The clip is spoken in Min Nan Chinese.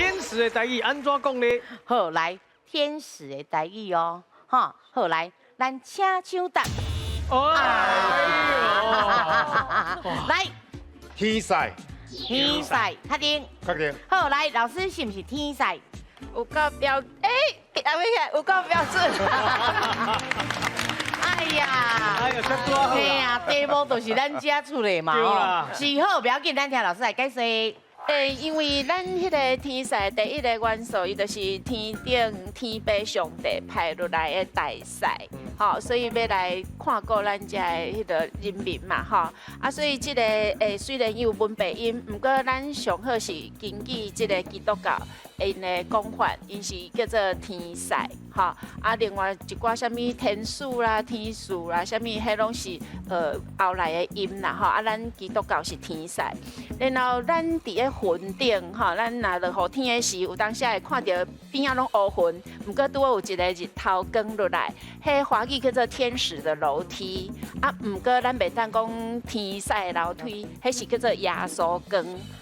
天使的台語按怎講呢？好，來，天使的台語哦，哈，好來，咱請搶答。哦，來，天使。天使，確定？確定。好，來，老師是毋是天使？有夠標，欸，啊，咩？有夠標準。哎呀，哎呀，這多好。嘿啊，題目就是咱遮出的嘛，哦，是好，不要緊，咱聽老師來解釋。欸，因為咱彼个天使第一个元素，伊就是天頂天父上帝派落來的大使，吼，所以欲來看顧咱遮的彼个人民嘛，吼，啊，所以這个雖然伊有文白音，毋過咱上好是根據這个基督教𪜶的講法，𪜶是叫做天使，吼，啊，另外一寡啥物天使啦、天使啦，啥物，彼攏是後來的音啦，吼，啊，咱基督教是天使，然後咱佇咧雲頂吼，咱若落雨天的時，有當時會看著邊仔攏烏雲，毋過拄好有一个日頭光落來，彼華語叫做天使的樓梯，啊，毋過咱袂當講天使的樓梯，彼是叫做耶穌光。